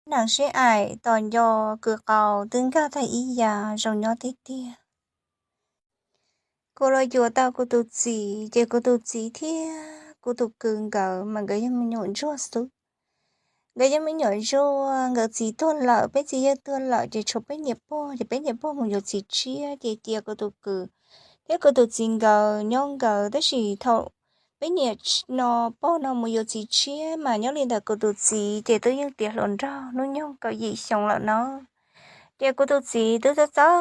Neeg sib aim tos nco kws qau twb nkag tag ib yam zoo nyob tiag tiag. Kuv los yuav tau kuv tus txiv ces kuv tus txiv thiab kuv tus kwv nkawd mas nkawd yog me nyuam ntsuag xwb. Nkawd yog me nyuam ntsuag, nkawd txiv tuag lawm, peb txiv yawg tuag lawm ces tshuav peb niam pog, ces peb niam pog mus yuav txiv tshiab ces cia kuv tus kwv thiab kuv tus txiv nkawd nyob nkawd. Tab sis thaum peb niam no pog no mus yuav txiv tshiab mas nyob li ntawm kuv tus txiv ces twb yeej tiav hluas nraug hnub nyoog kaum yim xyoo lawm no. Ces kuv tus txiv twb txob txob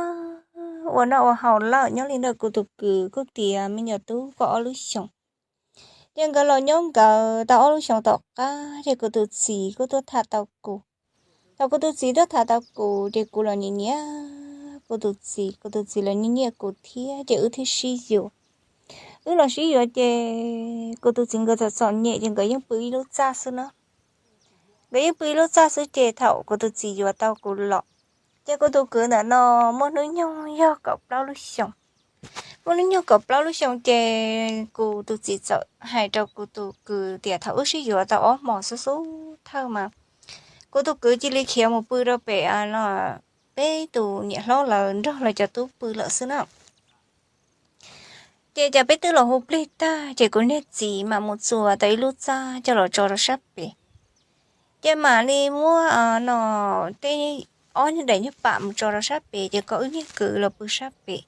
ua noj ua haus lawm, nyob li ntawm kuv tus kwv kuj tiav me nyuam tub kaum ob lub xyoos. Ces nkawd los nyob nkawd tau ob lub xyoos tom qab ces kuv tus txiv kuj tuaj tham tau kuv. Thaum kuv tus txiv tuaj tham tau kuv ces kuv los nyiam nyiam kuv tus txiv, kuv tus txiv los nyiam nyiam kuv thiab ces wb thiaj sib yuav. Wb los sib yuav ces kuv tus txiv nkawd txom txom nyem ces nkawd yeej pw ib lub txaj xwb na. Nkawd yeej pw ib lub txaj xwb ces thaum kuv tus txiv yuav tau kuv los, ces kuv tus kwv ntawm no muaj hnub nyoog yog kaum plaub lub xyoos. Muaj hnub nyoog kaum plaub lub xyoos ces kuv tus txiv txawm hais rau kuv tus kwv tias thaum wb sib yuav tau ob hmos xub xub thawj mas kuv tus kwv cia li khiav mus pw rau pem no, peb tus niam hlob lawv nrog lawv cov tub pw lawm xwb na. Ces cas peb twb los hu plig tag ces kuv niag txiv mam mus txuas tau ib lub txaj coj los tso rau sab pem. Ces mam li muab no tej ob daim nyuag pam mus tso rau sab pem ces kom wb niag kwv los pw sab pem.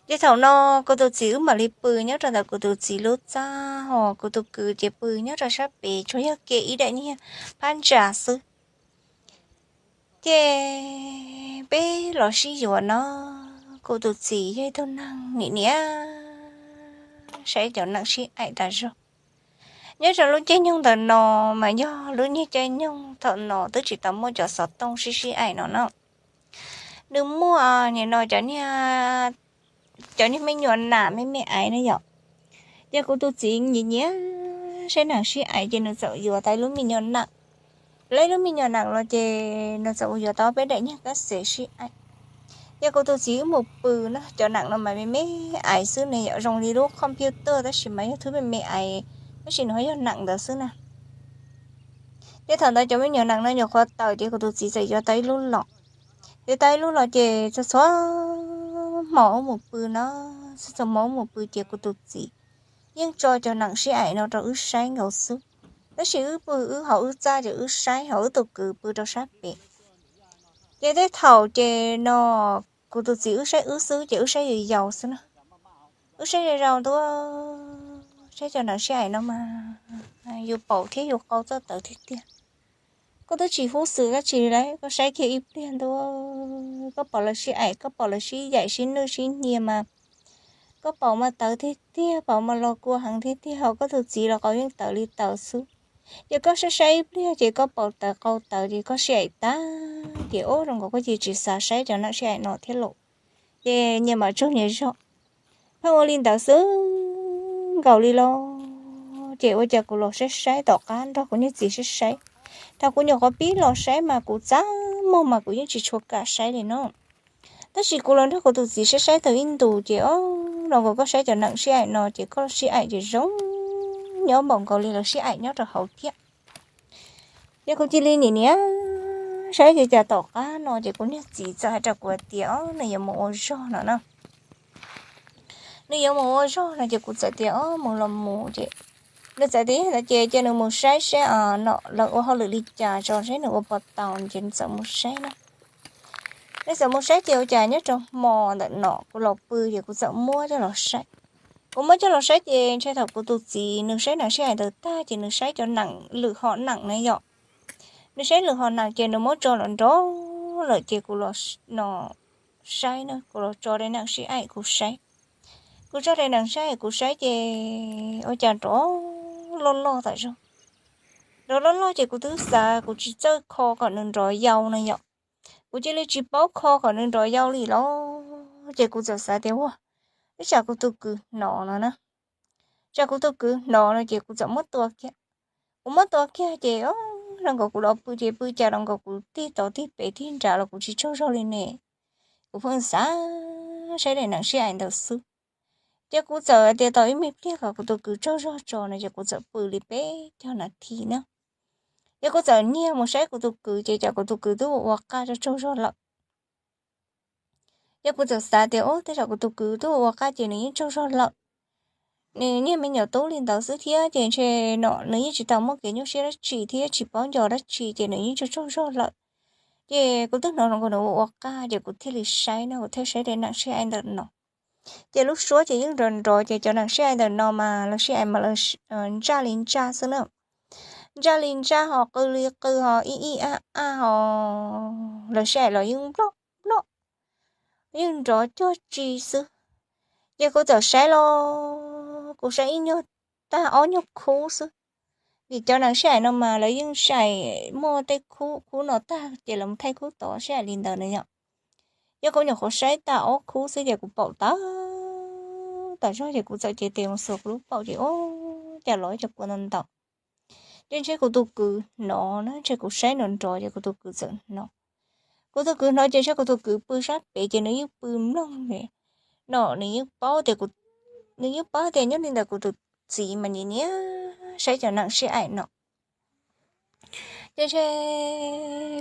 Ces thaum no kuv tus txiv wb mam li pw nyob rau ntawm kuv tus txiv lub txaj, ho kuv tus kwv ces pw nyob rau sab pem tsuas yog ke ib daim nyuag phab ntsa xwb. Ces peb los sib yuav no, kuv tus txiv yog ib tug neeg nim niam saib cov neeg sib aim tas zog. Nyob rau lub caij nyoog ntawm no mas yog lub niag caij nyoog thaum no twb tsis tau muaj cov xov tooj sib sib aim no na. Nws muaj nim no cov niag, cov niag me nyuam nam me me aiv na yom. Ces kuv tus txiv nim niam saib neeg sib aim ces nws txawm yuav tau ib lub me nyuam nam. Lawv ib lub me nyuam nam los ces nws txawm mus yuav tau peb daim nyuag kab xev sib aim. Ces kuv tus txiv wb mus pw na, cov nam no mas me me aiv xwb ne yom, zoo li lub computer tab sis mas yog thwb me me aiv, tab sis nws ho yog nam ntawd xwb na. Ces thaum ntawd cov me nyuam nam no nyuam qhuav tawm ces kuv tus txiv txawm yuav tau ib lub los. Yuav tau ib lub los ces txhua txhua hmo wb mus pw no, txhua txhua hmo wb mus pw ces kuv tus txiv yeej tso cov nam sib aim no rau wb saib nkaus xwb. Tab sis wb pw wb hauv wb txaj ces wb saib, ho wb tus kwv pw rau sab pem. Ces tej thaum ces no kuv tus txiv wb saib wb xwb ces wb saib yus yaus xwb na. Wb saib yus yaus ntua, saib cov nam sib aim no mas yus paum thiab yus qau txawj tawv tiag tiag. Koj twb tsis hub xwm dab tsi li, koj saib kiag ib pliag ntua, koj pom lawv sib aim, koj pom lawv sib yaim sib nwj sib hnia mas koj paum mas tawv tiag tiag, paum mas los kua heev tiag tiag, ho koj tus txiv los qau yeej tawv li tawv xwb. Ces koj saib saib ib pliag ces koj paum tawv qau tawv ces koj sib aim tag ces ub zoo nkaus koj cia tsis xav saib cov nam sib aim no thiab lauj. Ces nyias mam tsaug nyias zog. Pheej ua li ntawd xwb nkaus li los, ces ua cas kuv los saib saib tom qab nrog kuv niag txiv saib saib. Thaum kuv nyuam qhuav pib los saib mas kuv txaj muag mas kuv yeej tsis tshua kam saib li no. Tab sis kuv los nrog kuv tus txiv saib saib tau ib ntus ces ub, los nkaus koj saib cov nam sib aim no ces koj sib aim ces zoo nyob npaum nkaus li lawv sib aim nyob rau hauv thiab. Ces kuv cia li nim niam saib ces cas tom qab no ces kuv niag txiv txawm hais rau kuv hais tias, o, nws yuav mus ua zog no na. Nws yuav mus ua zog no ces kuv txawm tias, o, mus los mus ces nws txawm tias yog ntawd ces cia nws mus saib seb no lawv ua hauj lwm li cas tso seb nws ua puas tau ces nws txawm mus saib na. Nws txawm mus saib ces ua cas nyob rau hmo ntawm no kuv los pw ces kuv txawm muab coj los saib. Kuv muab coj los saib ces ntshai thaum kuv tus txiv nws saib nam sib aim ntawd tag ces nws saib cov nam lwm hom nam na yom. Nws saib lwm hom nam ces nws muab tso los nrov lawm ces kuv los no saib na, kuv los tso daim nam sib aim kuv saib. Kuv tso daim nam sib aim kuv saib ces ua cas nrov loj loj tas zog. Nrov loj loj ces kuv twb xav kuv tsis txawj kho kom nws nrov yau no yom. Kuv cia li tsis paub kho kom nws nrov yau li los ces kuv txawm xav tias ua, ib tsam kuv tus kwv hnov no na. Tsam kuv tus kwv hnov no ces kuv txawm muab tua kiag. Kuv muab tua kiag ces o, zoo nkaus kuv los pw ces pw cas los nkaus kuv tig tod tig pem tig nrad los kuv tsis tsaug zog li ne. Kuv pheej xav saib daim nam sib aim ntawd xwb. Ces kuv txawm tias tos ib me pliag kom kuv tus kwv tsaug zog tso no ces kuv txawm pw li peb caug nas this na. Yog kuv txawm nyiag mus saib kuv tus kwv ces cas kuv tus kwv twb ua ua qaj tsaug zog lawm. Yog kuv txawm xav tias, ub, tej zaum kuv tus kwv twb ua ua qaj ces nws yeej tsaug zog lawm, nws niag me nyuam tub li ntawd xwb thiab ces ntshe no nws yeej tsis tau muaj kev nyuaj siab dab tsi thiab tsis paub nco dab tsi ces nws yeej tsaug tsaug zog lawm. Ces kuv twb hnov zoo nkaus nws ua ua qaj ces kuv thiaj li saib no, kuv thiaj saib daim neem sib aim ntawm no. Ces lub suab ces yeej nrov nrov ces cov neem sib aim ntawm no mas lawv sib aim mas lawv ntsaj li ntsaj xwb na. Ntsaj li ntsaj ho qw li qw ho ib ib ab ab ho lawv sib aim los yeej nploj nploj, yeej nrov cuag tsi xwb. Ces kuv txawm saib los kuv saib ib nyuag tag ob nyuag khub xwb. Vim cov neem sib aim no mas lawv yeej sib aim muaj tej khub, khub no tag ces lawv mus thaij khub tod sib aim li ntawd na yom. Yog kuv nyuam qhuav saib tag ob khub xwb ces kuv paum tawv tas zog ces kuv txawm cev tes mus xuas kuv lub paum ces ub, cas los ib co kua ntau ntau. Ces ntshe kuv tus kwv hnov na, ntshe kuv saib nrov nrov ces kuv tus kwv txawm hnov. Kuv tus kwv hnov ces ntshe kuv tus kwv pw sab pem ces nws yeej pw mloog no, nws yeej paub tias, nws yeej paub tias nyob li ntawm kuv tus txiv mas nyiam nyiam saib cov neem sib aim no. Ces ntshe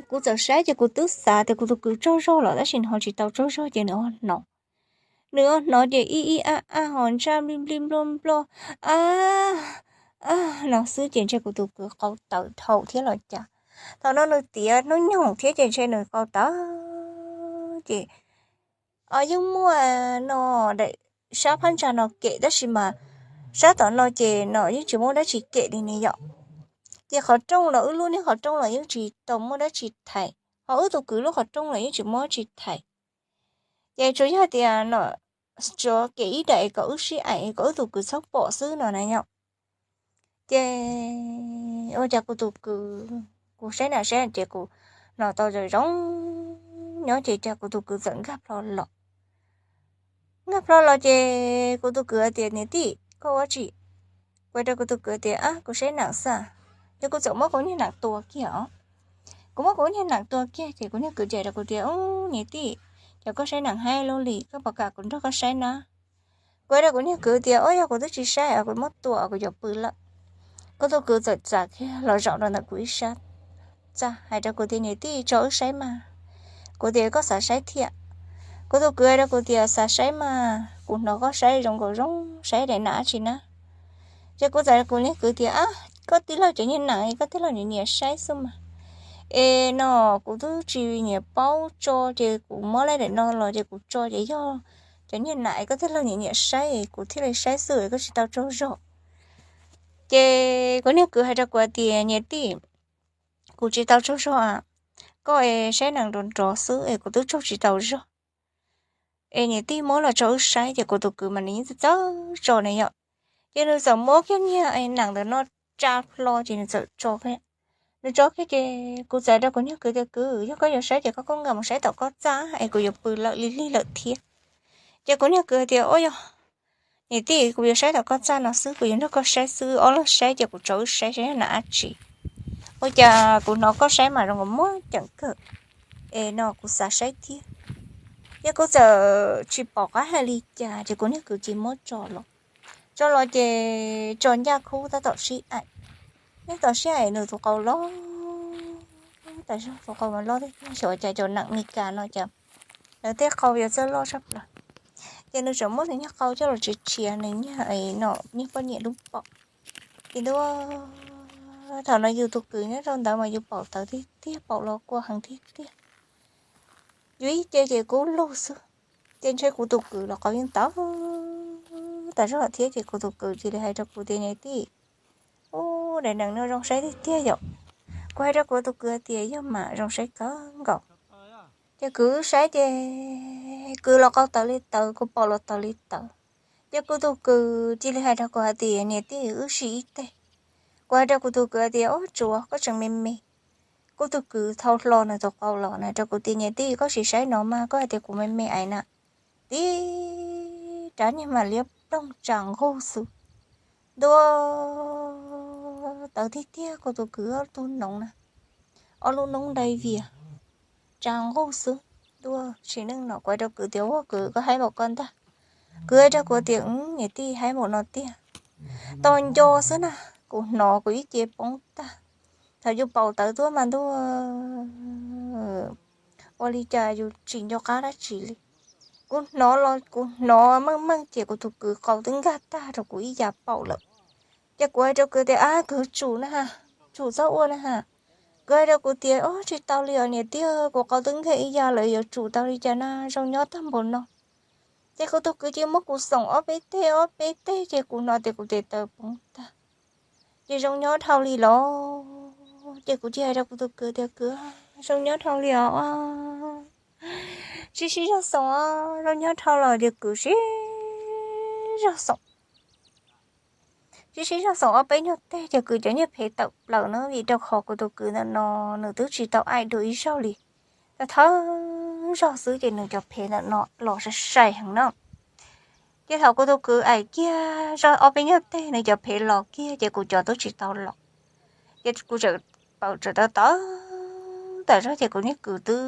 kuv txawm saib ces kuv twb xav tias kuv tus kwv tsaug zog los tab sis nws ho tsis tau tsaug zog ces nws ho hnov. Nws ho hnov ces ib ib ab ab ho ntsaj nplij nplij nploj nploj, ab ab no xwb ces ntshe kuv tus kwv qau tawv dhau thiab los cas. Thaum no nws tiav hnub nyoog thiab ces ntshe nws qau tawv ces yeej muaj no daim sab phab ntsa no kem tab sis mas sab tom no ces no yeej tsis muaj dab tsi kem li ne yom. Ces qhov rooj los wb lub niag qhov rooj los yeej tsis tau muaj dab tsi thaiv, ho wb tus kwv lub qhov rooj los yeej tsis muaj dab tsi thaiv. Ces tsuas yog tias no tsuas kem ib daim kom wb sib aim kom wb tus kwv txhob pom xwb no na yom. Ces ua cas kuv tus kwv, kuv saib na saib ces kuv no tau zoo zoo nyob ces cas kuv tus kwv txawm nkag plho los. Nkag plho los ces kuv tus kwv hais tias niam tij koj ua tsi? Kuv hais rau kuv tus kwv tias ab kuv saib neem xwb. Ces kuv txawm muab kuv niag neem tua kiag os. Kuv muab kuv niag neem tua kiag ces kuv niag kwv hais rau kuv tias ub niam tij, cas koj saib neem haib lub li, koj puas kam kuv nrog koj saib na? Kuv hais rau kuv niag kwv tias ub yog kuv twb tsis saib os, kuv muab tua kuv yuav pw lawm. Kuv tus kwv txawm txav kiag los zaum rau ntawm kuv ib sab txaj hais rau kuv tias niam tij tso wb saib mas. Kuv tias koj xav saib thiab? Kuv tus kwv hais rau kuv tias xav saib mas, kuv hnov koj saib zoo nkaus zoo saib daim neem dab tsi na. Ces kuv txawm hais rau kuv niag kwv tias ab koj tij laug cov niag neem koj tij laug nyiam nyiam saib xwb mas. Es no kuv twb tsis nyiam paub tso ces kuv muab lawm daim no los ces kuv tso ces yog cov niag neem koj tij laug nyiam nyiam saib kuv thiaj li saib xwb es koj tsis tau tsaug zog. Ces kuv niag kwv hais rau kuv tias niam tij, kuv tsis tau tsaug zog, koj es saib neem nrov nrov xwb es kuv twb tsaug tsis tau zog. Es niam tij muab los tso wb saib ces kuv tus kwv mas nws yeej txawj tso na yom. Ces nws txawm muab kiag niag neem ntawm no tsa plho ces nws txawm tso kiag. Nws tso kiag ces kuv txawm hais rau kuv niag kwv tias kwv yog koj yuav saib ces koj kuj nkag mus saib tom koj txaj es kuv yuav pw lawm lig lig lawm thiab. Ces kuv niag kwv hais tias ua yog niam tij kuv yuav saib tom koj txaj no xwb, kuv yuav nrog koj saib xwb, ob leeg saib ces kuv tso wb saib saib yog neem dab tsi. Ua cas kuv hnov koj saib mas zoo nkaus muaj ceem kawg, es no kuv xav saib thiab. Ces kuv txawm tsis pom qab hais li cas ces kuv niag kwv cia li muab tso los. Tso los ces tso ncaj khub tab tom sib aim. Tab tom sib aim nws tus qau loj, tab tom tus qau mas loj tiag tiag, xyov cas cov neem Meskas no cas lawv tej qau yuav txawj loj tshaj plaws. Ces nws tseem muab nws niag qau coj los tshia tshia nws niag no niag poj niam lub paum. Ces ntua, thaum no yus tus kwv nyob rau ntawd mas yus paum tawv tiag tiag, paum los kua heev tiag tiag. Yus ib ce ces kub lug xwb. Ces ntshe kuv tus kwv los qau yeej tawv tas zog thiab ces kuv tus kwv cia li hais rau kuv tias niam tij, ub, daim neem no zoo saib tiag tiag yom. Kuv hais rau kuv tus kwv tias yog mas, zoo saib kawg nkaus. Ces kwv saib ces kwv los qau tawv li tawv, kuv paum los tawv li tawv. Ces kuv tus kwv cia li hais rau kuv hais tias niam tij, wb sim ib teg. Kuv hais rau kuv tus kwv tias ub, tsuav koj tseem me me. Kuv tus kwv thau hlo nws tus qau los na rau kuv tias niam tij, koj sim saib no mas, koj hais tias kuv me me ais na. Tib rab niag mas liab ploog tsa nqug xwb. Ntua, tawv tiag tiag, kuv tus kwv ob tug noov na, ob lub noob dai vias tsa nqug xwb. Ntua, sim neej no kuv hais rau kwv tias ua kwv, koj haib npaum ko ntag? Kwv hais rau kuv tias niam tij, haib npaum no tiag. Tos nco xwb na, kuv hnov kuv ib ce poob tag. Thaum yus paum tawv tuaj mas ntuj, ua li cas yus tsis nco qab dab tsi li. Kuv hnov los kuv hnov meej meej ces kuv tus kwv qau twb nkag tag rau kuv ib yav paum lawm. Ces kuv hais rau kwv tias, Ab, kwv, tsum na ha, tsum txhob ua na ha. Kwv hais rau kuv tias, Ob, tsis tau li os niam tij, kuv qau twb nkag ib yav lawm, yuav tsum tau li cas na, zoo nyob tag npaum no. Ces kuv tus kwv cia muab kuv xoom ob peb teg ob peb teg ces kuv hnov tias kuv tes taw poob tag. Ces zoo nyob dhau li los, ces kuv cia hais rau kuv tus kwv tias, Kwv, zoo nyob dhau li os, sib sib zog xoom os, zoo nyob dhau los. Ces kwv sib zog xoom, sib sib zog xoom ob peb nyuag teg ces kwv cov niag phev tawm plaws na, vim rau qhov kuv tus kwv ntawm no nws twb tsis tau aim dua ib zaug li. Tau thawj zaug xwb ces nws cov phev ntawm no los sai sai heev na. Ces thaum kuv tus kwv aim kiag zog ob peb nyuag teg nws cov phev los kiag ces kuv cov twb tsis tau los. Ces kuv tseem paum tseem tawv tawv tawm zog ces kuv niag kwv twb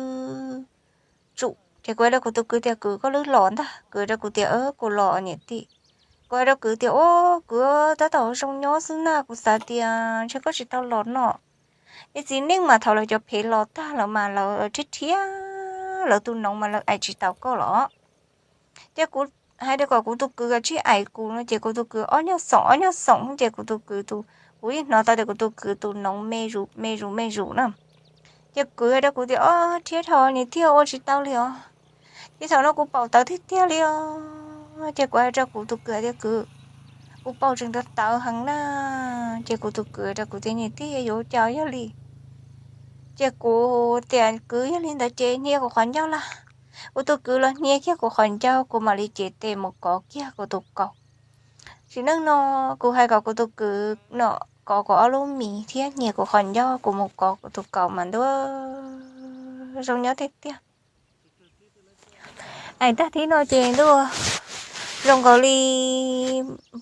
tsum. Ces kuv hais rau kuv tus kwv tias, Kwv, koj lub los ntag. Kwv hais rau kuv tias, Kuv los niam tij. Kuv hais rau kwv tias, Ub, kwv, tab tom zoo nyob xwb na, kuv xav tias ntshe koj tsis tau los no. Ces txiv neej mas thaum lawv cov phev los tag lawm mas lawv rhiab rhiab, lawv tus noov mas lawv aim tsis tau koj los. Ces kuv hais rau kom kuv tus kwv tsij aim kuv no ces kuv tus kwv ob nyuag xoom ob nyuag xoom ces kuv tus kwv tus, kuv yeej hnov tau tias kuv tus kwv tus noov me zus me zus me zus na. Ces kwv hais rau kuv tias, Ob, rhiab dhau niam tij, ua tsis tau li os. Ces thaum no kuv paum tawv tiag tiag li os. Ces kuv hais rau kuv tus kwv tias, Kwv, kuv paum tseem tawv tawv heev na. Ces kuv tus kwv hais rau kuv tias, Niam tij, yuav ua cas yog li? Ces kuv tias, Kwv, yog li ntawd ces hnia kuv qhov ncauj lawm. Kuv tus kwv los hnia kiag kuv qhov ncauj, kuv mam li cev tes mus kov kiag kuv tus kaus. Tsis neej no, kuv hais kom kuv tus kwv no kov kuv ob lub mis thiab hnia kuv qhov ncauj, kuv mus kov kuv tus kaus mas ntuj, zoo nyob tiag tiag. Aim tag thib no ces ntuj, zoo nkaus li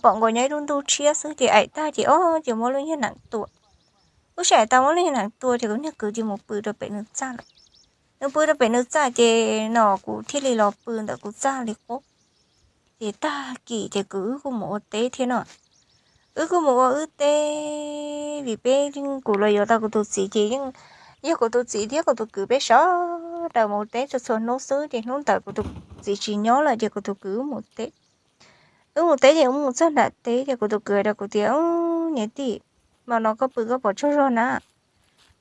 pom nkaus nyob ib lub ntuj tshiab xwb ces aim tag ces ob ces muab lub nyuag nees tua. Wb sib aim tag muab lub nyuag nees tua ces kuv niag kwv cia mus pw rau pem nws txaj lawm. Nws pw rau pem nws txaj ces no kuv thiaj li los pw ntawm kuv txaj li qub. Ces tag kis ces kwv wb kuj mus ua teb thiab no. Wb kuj mus ua wb teb, vim peb kuv los yuav tau kuv tus txiv ces yeej yog kuv tus txiv thiab kuv tus kwv peb sawv daws mus teb txhua txhua hnub xwb ces hnub ntawd kuv tus txiv tsis nyob lawm ces kuv tus kwv wb mus teb. Wb mus teb ces wb mus txog nram teb ces kuv tus kwv hais rau kuv tias, Niam tij, hmo no koj pw koj puas tsaug zog na?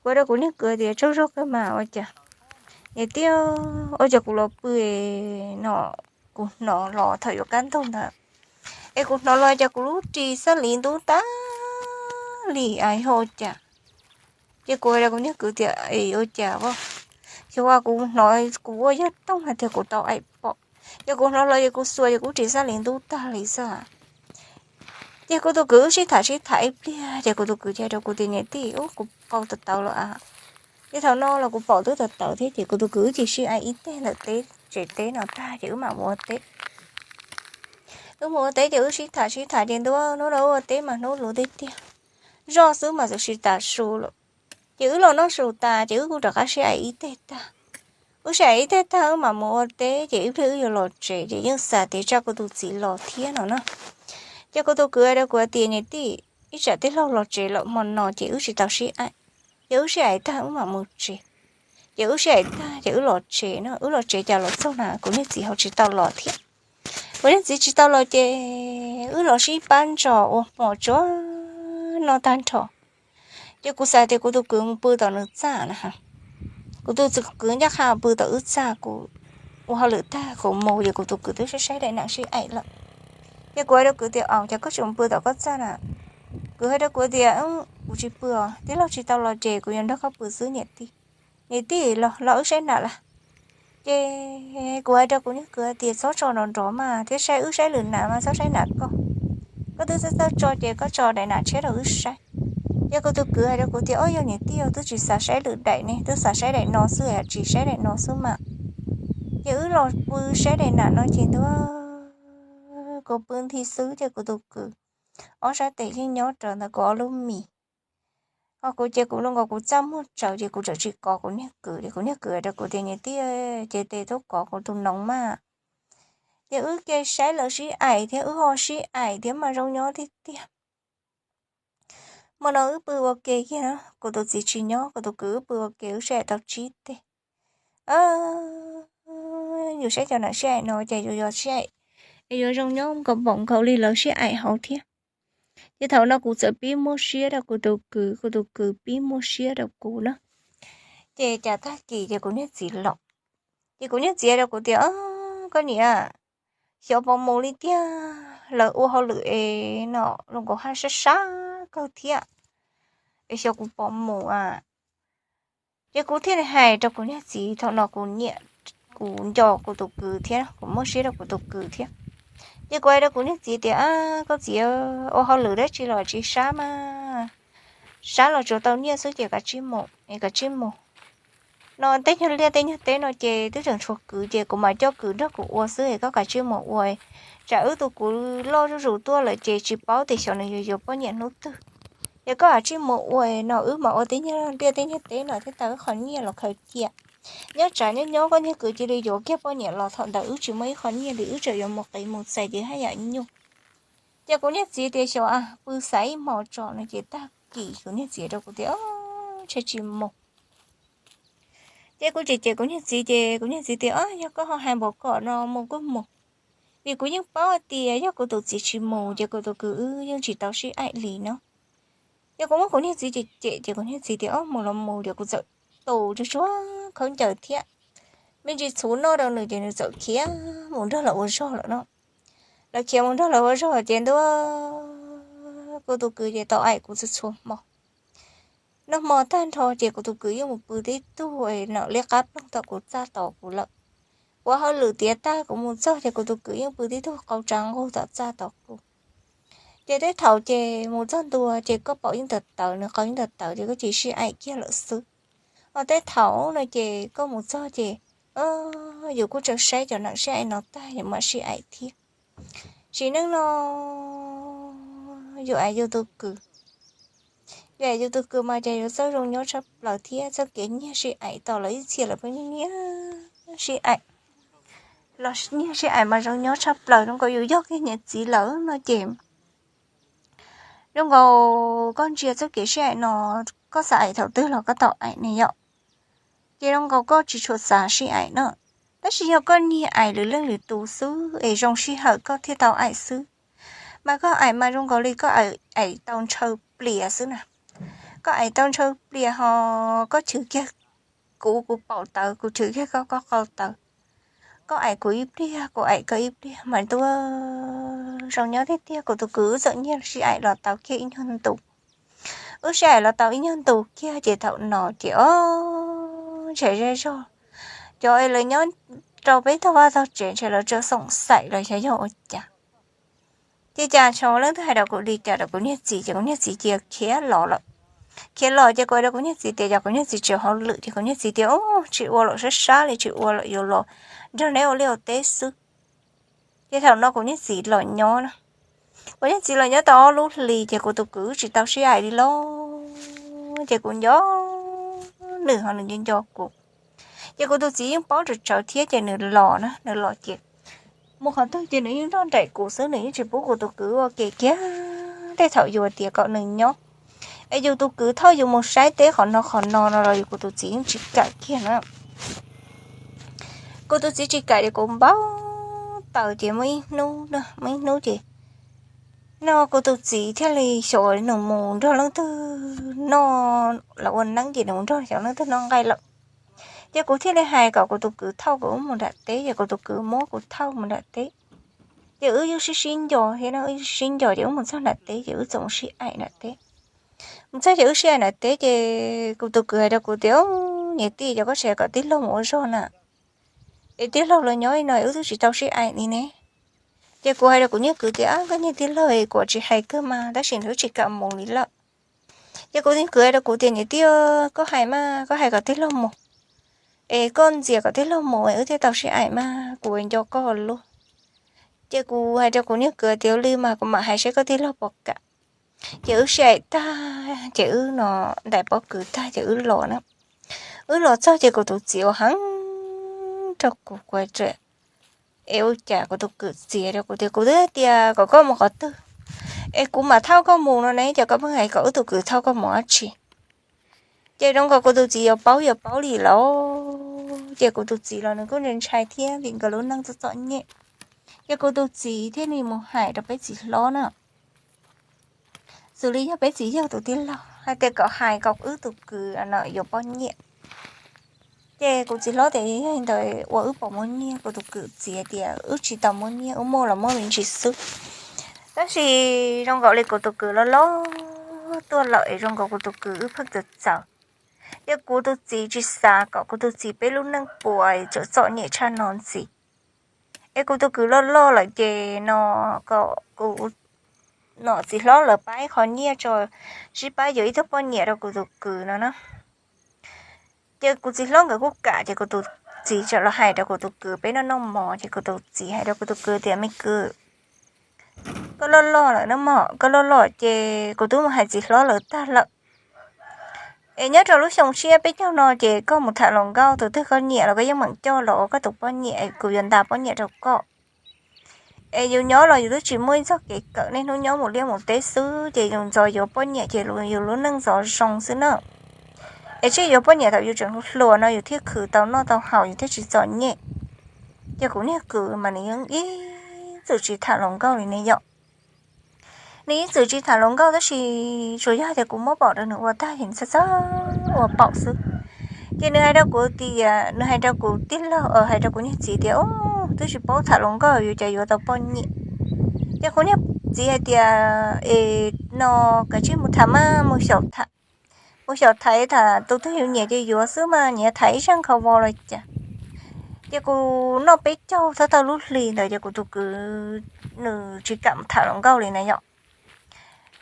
Kuv hais rau kuv niag kwv tias, Tsaug zog kawg mas, ua cas? Niam tij, ua cas kuv los pw no kuv hnov los thaum yuav kaj ntug ntawd es kuv hnov los cas kuv lub ris xab li ntub tag li, ua cas? Ces kuv hais rau kuv niag kwv tias, Ua cas a? Ces ua kuv hnov kuv ua yog toog hais tias kuv tau aim pom. Ces kuv hnov los ces kuv xuas ces kuv ris xab li ntub tag li xwb. Ces kuv tus kwv wb sib tham sib tham ib pliag ces kuv tus kwv hais rau kuv tias, Niam tij, ub, kuv qau tawv tawv lawm a. Ces thaum no los kuv paum twb tawv tawv thiab ces kuv tus kwv wb cia sib aim ib teg ntawm teb, tsev teb no tag ces wb mam mus ua teb. Wb mus ua teb ces wb sib tham sib tham ces ntua hnub no wb ua teb mas hnub luv tiag tiag, zoj xwb mas txawm tsis tas su lawm. Ces wb los noj su tas ces wb kuj rov qab sib aim ib teg tag. Wb sib aim ib teg tag wb mam mus ua teb ces ib pliag wb yuav los tsev ces yeej xav tias tsam kuv tus txiv los thiab no na. Ces kuv tus kwv hais rau kuv tias, Niam tij, ib tsam tij laug los tsev lawm hmo no ces wb tsis tau sib aim. Ces wb sib aim tag wb mam mus tsev. Ces wb sib aim tag ces wb los tsev no, wb los tsev cas los txog na kuv niag txiv ho tsis tau los thiab. Kuv niag txiv tsis tau los ces wb los sib pab ntsos ua hmo tsuag no tag nrho. Ces kuv xav tias kuv tus kwv mus pw tom nws txaj na. Kuv tus kwv ncaj qha pw tom wb txaj, kuv ua hauj lwm tag kuv mus ces kuv tus kwv twb saib saib daim nam sib aim lawm. Ces kuv hais rau kwv tias, Au, cas koj tseem pw tom koj txaj na? Kwv hais rau kuv tias, Kuv tsis pw os, tij laug tsis tau los ces kuv yuav nrog koj pw xwb niam tij. Niam tij, los los wb saib nam las. Ces kuv hais rau kuv niag kwv tias, Txhob tso nrov nrov mas thiab, saib wb saib lwm nam mas txhob saib nam koj. Koj twb txawj txawj tso ces koj tso daim nam tshiab rau wb saib. Ces kuv tus kwv hais rau kuv tias, Au, yog niam tij, twb tsis xav saib lwm daim ne, twb xav saib daim no xwb, tsis saib daim no xwb mas. Ces wb los pw saib daim nam no ces ntua kuv pw nthi xwb ces kuv tus kwv ob sab tes yeej nyob rawv ntawm kuv ob lub mis. Ho kuv ces kuv zoo nkaus kuv txaj muag tsawv ces kuv txawm tsis kov kuv niag kwv, ces kuv niag kwv hais rau kuv tias, Niam tij, ces tes tuaj kov kuv tus noov mas. Ces wb ke saib lawv sib aim thiab wb ho sib aim thiab mas zoo nyob tiag tiag. Hmo no wb pw ua ke kiag no, kuv tus txiv tsis nyob, kuv tus kwv wb pw ua ke wb sib aim tau tsib teg. Yus saib cov nam sib aim no ces yus yog sib aim, yuav zoo nyob nkaus npaum nkaus li lawv sib aim hauv thiab. Ces thaum no kuv txawm pib muaj siab rau kuv tus kwv, kuv tus kwv pib muaj siab rau kuv na. Ces cas tag kis ces kuv niag txiv los, ces kuv niag txiv rau kuv tias, koj niam, xyov puas mus li tiag, lawv ua hauj lwm es no zoo nkaus haj sab sab kawg thiab, es xyov kuv puas mus a. Ces kuv thiaj li hais rau kuv niag txiv, thaum no kuv nyiam, kuv nco kuv tus kwv thiab kuv muaj siab rau kuv tus kwv thiab. Ces kuv hais rau kuv niag txiv tias, koj txiv, ua hauj lwm dab tsi los tsis sab mas, sab los tsuas tau nyiaj xwb ces kav tsij mus, kav tsij mus. No tej nyuag liaj tej nyuag teb no ces twb tseem tshuav kwv ces kuv mam coj kwv nrog kuv ua xwb es koj kav tsij mus ua. Tsam wb tus kwv loj zuj zus tuaj lawm ces tsis paub tias xyov nws yuav yuav poj niam hnub twg. Ces koj kav tsij mus ua no wb mam ua tej nyuag liaj tej nyuag teb no thiaj tau ib qho nyiaj los khaws cia. Nyob tsam nyob nyob koj niag kwv cia li yuav kiag poj niam los thaum ntawd wb tsis muaj ib qho nyiaj li, wb tseem yuav mus qiv mus txais ces haj yam nyuaj. Ces kuv niag txiv tias xyov pw xav ib hmos tso no ces tag kis kuv niag txiv rau kuv tias, ntshe tsis mus. Ces kuv cem cem kuv niag txiv ces kuv niag txiv tias, yog koj ho hais npaum ko no mus kuj mus, vim kuv yeej paub hais tias yog kuv tus txiv tsis mus ces kuv tus kwv wb yeej tsis tau sib aim li no. Ces kuv muab kuv niag txiv cem cem ces kuv niag txiv tias, mus los mus, ces kuv txawm tu tsuag tsuag khaub ncaws thiab me ntsis txhuv noj rau nws ces nws txawm khiav mus nrog lawv ua zog lawm no. Lawv khiav mus nrog lawv ua zog ces ntua, kuv tus kwv ces tau aim kuv txhua txhua hmo. Noj hmo tag nrho ces kuv tus kwv yeej mus pw tib tug no liab qab ploog tom kuv txaj tos kuv lawm. Kuv ua hauj lwm tiav tag kuv mus txog ces kuv tus kwv yeej pw tib tug qau tsa nqug tom txaj tos kuv. Ces tej thaum ces mus txog ntua ces koj paum yeej tawv tawv, nws qau yeej tawv tawv ces koj cia li sib aim kiag lawm xwb. Ho tej thaum no ces koj mus txog ces yus kuj tseem saib cov nam sib aim no tag yus mam sib aim thiab. Sim neej no yus aim yus tus kwv, yus aim yus tus kwv mas ces yuav txawj zoo nyob tshaj plaws thiab txoj kev nyiag sib aim tos lawv ib txhia lawm peb nyiag sib aim los nyiag sib aim mas zoo nyob tshaj plaws. Zoo nkaus yus yog kiag niam txiv lawm no ces zoo nkaus koj ntsia txoj kev sib aim no, koj xav aim thaum twg los koj tau aim ne yom. Ces zoo nkaus koj tsis tshua xav sib aim no, tab sis yog koj niag aim lwm leej lwm tus xwb es zoo sij hawm koj thiaj tau aim xwb. Mas koj aim mas zoo nkaus li koj aim tau ntshaw plias xwb na. Koj aim tau ntshaw plias ho koj chwv kiag kuv, kuv paum tawv, kuv chwv kiag koj, koj qau tawv. Koj aim kuv ib pliag, kuv aim koj ib pliag mas ntua zoo nyob tiag tiag. Kuv tus kwv wb txawm nyiag sib aim los tau kiag ib nyuag ntu. Wb sib aim los tau ib nyuag ntu kiag ces thaum no ces o, ntshe zej zog cov es lawv nyob rau peb tog vaj tog tsev ntshe lawv tseem xoom xaim los xyov yog ua cas. Ces cas tsis muaj leej twg hais rau kuv li cas rau kuv niag txiv ces kuv niag txiv cia khiav los lawm. Khiav los ces kuv hais rau kuv niag txiv tias yog kuv niag txiv tsis ua hauj lwm ces kuv niag txiv tias, tsis ua lawm, sab sab li tsis ua lawm, yuav los nrog neb ua liaj ua teb xwb. Ces thaum no kuv niag txiv los nyob na, kuv niag txiv los nyob tau ob lub hlis ces kuv tus kwv tsis tau sib aim li lauj. Ces kuv nco nws ho nws nco nco kuv. Ces kuv tus txiv yeej paub tsawv tsawv thiab ces nws los na, nws los ces mus qhov twg ces nws yeej nrog nraim kuv xwb, nws yeej tsis pub kuv tus kwv ua ke kiag. Tej thaum yus tias kom nws nyob es yus tus kwv thauj yus mus saib teb qhov no qhov no no los yus kuv tus txiv yeej tsis kam kiag na. Kuv tus txiv tsis kam ces kuv npau taws ces muaj ib hnub, muaj ib hnub ces no kuv tus txiv thiaj li xyov nws mus nrog leej twg noj, los ua neeb ces nws mus nrog xyov leej twg noj nqaij lawm. Ces kuv thiaj li hais kom kuv tus kwv thauj kuv mus nram teb, ces kuv tus kwv muab kuv thauj mus nram teb. Ces wb yeej sib sib nco thiab no, wb yeej sib sib nco ces wb mus txog nram teb ces wb txawm mus sib aim nram teb. Mus txog ces wb sib aim nram teb ces kuv tus kwv hais rau kuv tias, niam tij, yog koj tsis hais kom tij laug mus ua zog na, es tij laug los nyob li no wb twb tsis tau sib aim li ne. Ces kuv hais rau kuv niag kwv tias, koj niag tij laug es kuv tsis hais kawg mas, tab sis nws twb tsis kam mus li lawm. Ces kuv niag kwv hais rau kuv tias, niam tij, koj hais mas, koj hais kom tij laug mus, es koj ntxias kom tij laug mus es wb thiaj tau sib aim mas, kuv nco koj luaj. Ces kuv hais rau kuv niag kwv tias, ua li mas kuv mam hais saib koj tij laug puas kam. Ces wb sib aim tag ces wb no ntais pob kws tag ces wb los na. Wb los txog ces kuv tus txiv ua heev rau kuv, kuv es ua cas kuv tus kwv txiav rau kuv tias, kuv twb tias kom koj mus qhov twg Es kuv mam thauj koj mus no ne, ces koj pheej hais kom wb tus kwv thauj koj mus dab tsi? Ces zoo nkaus kuv tus txiv yuav paub yuav paub li lawm, ces kuv tus txiv los nws kuj ntshai ntshai thiab vim nkawd lub neej txom txom nyem. Ces kuv tus txiv thiaj li mus hais rau peb txiv hlob na, xws li yog peb txiv yawg tus tij laug hais tias kom hais kom wb tus kwv no yuav poj niam. Ces kuv txiv hlob tias yog li ntawd ua wb puas muaj nyiaj, kuv tus kwv txiv tias wb tsis tau muaj nyiaj, wb muaj los muaj me ntsis xwb. Tab sis zoo nkaus li kuv tus kwv loj loj tuaj lawm es zoo nkaus kuv tus kwv wb pheej txawv txawv. Ces kuv tus txiv tsis xav kom kuv tus txiv peb lub neej puas txom txom nyem tshaj no ntxiv. Es kuv tus kwv loj loj lawm ces no kom kuv nom txiv hlob lawv pab ib qho nyiaj tso, sib pab yuav ib tug poj niam rau kuv tus kwv no na. Ces kuv txiv hlob nkawd kuj kam, ces kuv tus txiv txawm los hais rau kuv tus kwv peb noj noj mov, ces kuv tus txiv hais rau kuv tus kwv tias me kwv, koj loj loj lawm no mog, koj loj loj ces kuv twb mus hais txiv hlob lawv tag lawm. Es nyob rau lub xyoo tshiab peb caug no ces koj mus tham hluas nkauj tus twg koj nyiam los koj yeej meem coj los ua koj tus poj niam, kuv yuav ntas poj niam rau koj. Es yus nyob los yus twb tsis muaj ib txoj kev kawm, niaj hnub nyob mus liaj mus teb xwb, ces yus ntxov yuav poj niam ces yus lub neej ntxov zoo xwb na. Es tsij yuav poj niam thaum yus tseem hluas hluas no yus thiaj khwv tau noj tau haus yus thiaj tsis txom nyem. Ces kuv niag kwv mas nws yeej ib txwm tsis tham hluas nkauj li ne yom. Nws ib txwm tsis tham hluas nkauj tab sis tsuas yog tias kuv muab pom rau nws ua tag ces nws txawj txawj ua paum xwb. Ces nws hais rau kuv tias, nws hais rau kuv tij laug, hais rau kuv niag txiv tias, twb tsis paub tham hluas nkauj yuav cas yuav tau poj niam. Ces kuv niag txiv hais tias, es no kav tsij mus tham mas, mus xyaum tham, mus xyaum tham tham tus twg yus nyiam ces yuav xwb mas, nyiam tham ib zaj nkhaus vos los cas. Ces kuv noj peb caug thawj thawj lub hli ntawd ces kuv tus kwv nws tsis kam mus tham hluas nkauj li na yom.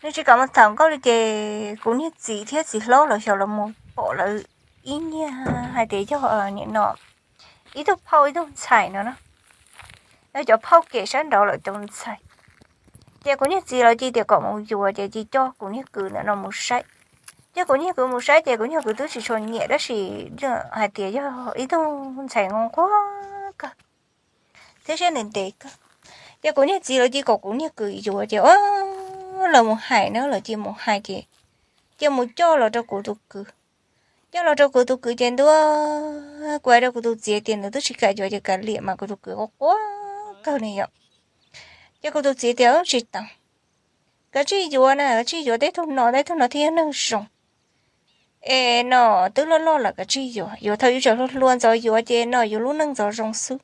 Nws tsis kam mus tham hluas nkauj li ces kuv niag txiv thiab txiv hlob lawv xyov los mus pom lawv ib niag hais tias yog nim no ib tug phauj ib tug ntxhais no na, yog cov phauj kem sab nraud lawm cov ntxhais. Ces kuv niag txiv lawv cia tias kom mus yuav ces cia coj kuv niag kwv ntawm no mus saib. Coj kuv niag kwv mus saib ces kuv niag kwv twb tsis tshua nyiam tab sis hais tias yog ib tug ntxhais nquag kawg thiab siab ntev ntev kawg. Ces kuv niag txiv lawv cia kom kuv niag kwv yuav ces lawv mus hais na, lawv cia mus hais ces cia mus coj los rau kuv tus kwv. Coj los rau kuv tus kwv ces ntua, kuv hais rau kuv tus txiv tias nws twb tsis kam yuav ces kav liam mas, kuv tus kwv quaj quaj kawg li yom. Ces kuv tus txiv tias tsis tau, kav tsij yuav na, kav tsij yuav, tej tug no tej tug no thiaj yog neeg zoo. Es no twb loj loj lawm kav tsij yuav, yuav thaum yus tseem hluas hluas ntxov yuav ces no yus lub neej ntxov zoo xwb.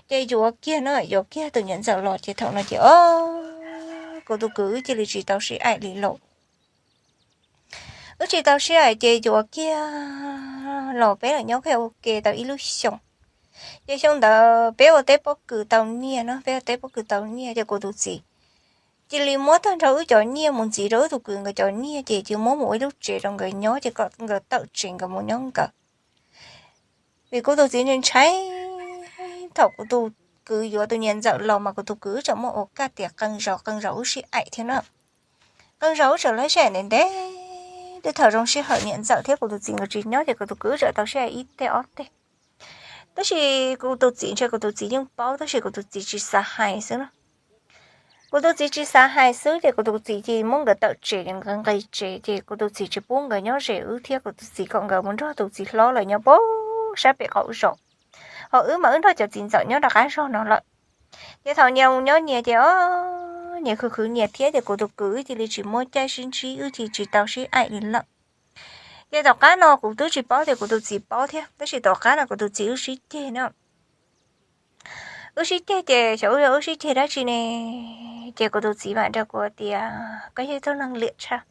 Ces yuav kiag no, yuav kiag tus niam ntxawm los ces thaum no ces o, kuv tus kwv wb cia li tsis tau sib aim li lauj. Wb tsis tau sib aim ces yuav kiag los peb lam nyob kiag ua ke tau ib lub xyoos. Ces xyoo ntawd peb ua teb pob kws tau nyiaj no, peb ua teb pob kws tau nyiaj ces kuv tus txiv cia li muab tag nrho wb cov nyiaj mus ntxiv rau wb tus kwv nkawd cov nyiaj ces cia muab mus ua ib lub tsev rau nkawd nyob ces kom nkawd tawm tsev nkawd mus nyob nkawd. Vim kuv tus txiv ntshai ntshai thaum kuv tus kwv yuav tus niam ntxawm los mas kuv tus kwv wb tseem muaj ua kaj tias qee zaus qee zaus wb sib aim thiab na. Qee zaus wb tseem los sib aim ntev ntev, twb thaum zoo sij hawm niam ntxawm thiab kuv tus txiv nkawd tsis nyob ces kuv tus kwv wb tseem tau sib aim ib teg ob teg. Tab sis kuv tus txiv ntshe kuv tus txiv yeej paub tab sis kuv tus txiv tsis xav hais xwb na. Kuv tus txiv tsis xav hais xwb ces kuv tus txiv cia muab nkawd tawm tsev, nkawd nqis tsev ces kuv tus txiv tsis pub nkawd nyob ze wb thiab kuv tus txiv kom nkawd mus nrog tus txiv hlob lawm nyob pem sab pem qaum zos. Ho wb mas wb nrog cov txiv ntxawm nyob rov qab zog no lawm. Ces thaum nyias mus nyob nyias ces o, nyias khwv khwv nyias thiab ces kuv tus kwv wb cia li tsis muaj caij sib ntsib, wb cia li tsis tau sib aim li lawm. Ces tom qab no kuv twb tsis paub tias kuv tus txiv paub thiab tab sis tom qab no kuv tus txiv wb sib ceg na. Wb sib ceg ces xyov wb yog wb sib ceg dab tsi ne, ces kuv tus txiv mam nrog kuv tias koj yog ib tug neeg liam tshaj,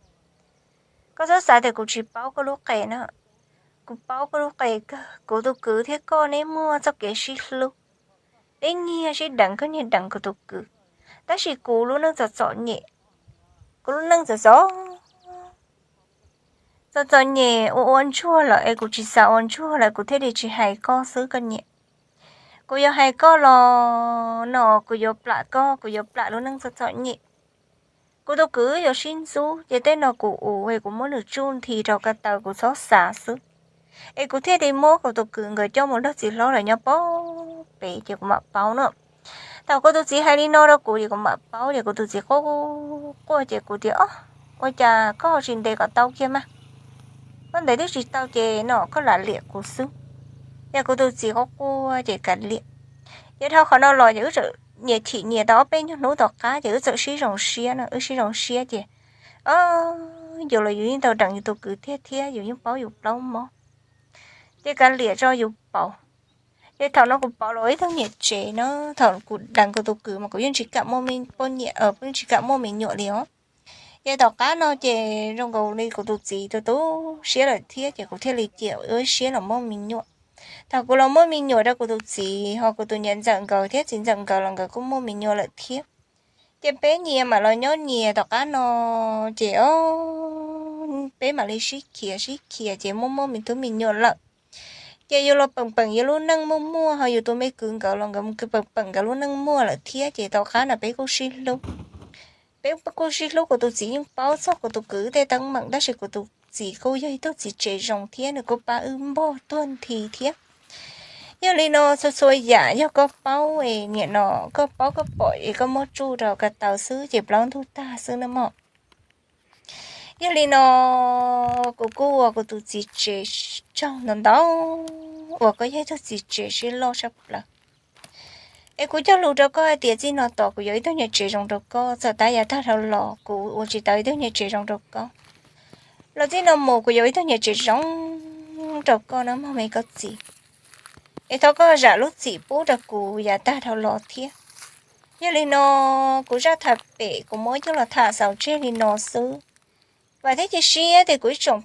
koj txhob xav tias kuv tsis paub koj lub qe na. Kuv paub koj lub qe kawg, kuv tus kwv thiab koj neb muaj txoj kev sib hlub, neb nyiag sib deev, koj nyiag deev kuv tus kwv, tab sis kuv lub neej txom txom nyem, kuv lub neej txom txom txom txom nyem ua ua ntsuag lawm es kuv tsis xav ua ntsuag lawm kuv thiaj li tsis hais koj xwb koj niam. Kuv yuav hais koj los no kuv yuav plam koj, kuv yuav plam lub neej txom txom nyem. Kuv tus kwv yuav sib ntxub ces tej no kuv ua es kuv muab nws tsuj nthi rau ko taw kuv txhob xav xwb. Es kuv thiaj li muab kuv tus kwv nkawd coj mus nrog txiv hlob lawv nyob pem ces kuv mam paub no. Thaum kuv tus txiv hais li no rau kuv ces kuv mam paub ces kuv tus txiv quaj quaj ces kuv tias, Ob, ua cas koj ho tsis ntes kom tau kiag mas? Koj ntes twb tsis tau ces no koj lam liam kuv xwb. Ces kuv tus txiv quaj quaj ces kav liam. Ces dhau qhov no los ces wb txawm nyias chim nyias tau ob peb nyuag hnub tom qab ces wb txawm sib zoo siab no, wb sib zoo siab ces, o, yus los yus yeej tau deev yus tus kwv tiag thiab yus yeej paub yus plaub mob. Ces kav liam tso yus pauv. Ces thaum no kuv pauv los ib tug niam tsev no, thaum kuv deev kuv tus kwv mas kuv yeej tsis kam muaj me poj niam, yeej tsis kam muaj me nyuam li os. Ces tom qab no ces zoo nkaus li kuv tus txiv tu tu siab lawm thiab ces kuv thiaj li cia wb siab los muaj me nyuam. Thaum kuv los muaj me nyuam rau kuv tus txiv ho kuv tus niam ntxawm nkawd thiab txiv ntxawm nkawd los nkawd kuj muaj me nyuam lawm thiab. Ces peb nyias mam los nyob nyias tom qab no ces o, peb mam li sib khiav sib khiav ces muaj muaj me tub me nyuam lawm. Ces yus los peem peem yus lub neej muaj muaj ho yus tus me kwv nkawd los nkawd mus peem peem nkawd lub neej muaj lawm thiab ces tom qab no peb kuj sib hlub. Peb kuj sib hlub, kuv tus txiv yeej paub txog kuv tus kwv tej teeb meem tab sis kuv tus txiv kuj yog ib tug txiv tsev zoo thiab nws kuj pab wb npog tuag nthi thiab. Yog li no txhua txhua yam yog koj paub es nim no koj paub koj pom es koj muab tsuj rau ko taw xwb ces plaub ntug tag xwb na mog. Yog li no kuv kuj ua kuv tus txiv tsev tsaug ntau ntau uas koj yog ib tug txiv tsev siab loj tshaj plaws. Es kuv cog lus rau koj hais tias txij no tos kuv yuav ib tug niam tsev zoo rau koj, txawm tab yav tag dhau los kuv ua tsis tau ib tug niam tsev zoo rau koj los txij no mus kuv yuav ib tug niam tsev zoo rau koj na mog me koj txiv. Es thov koj zam lub txim pub rau kuv yav tag dhau los thiab. Yog li no kuv zaj tham pem kuv muab coj los tham xaus tseg li no xwb. Vam thiab cia siab tias kuv ib tsoom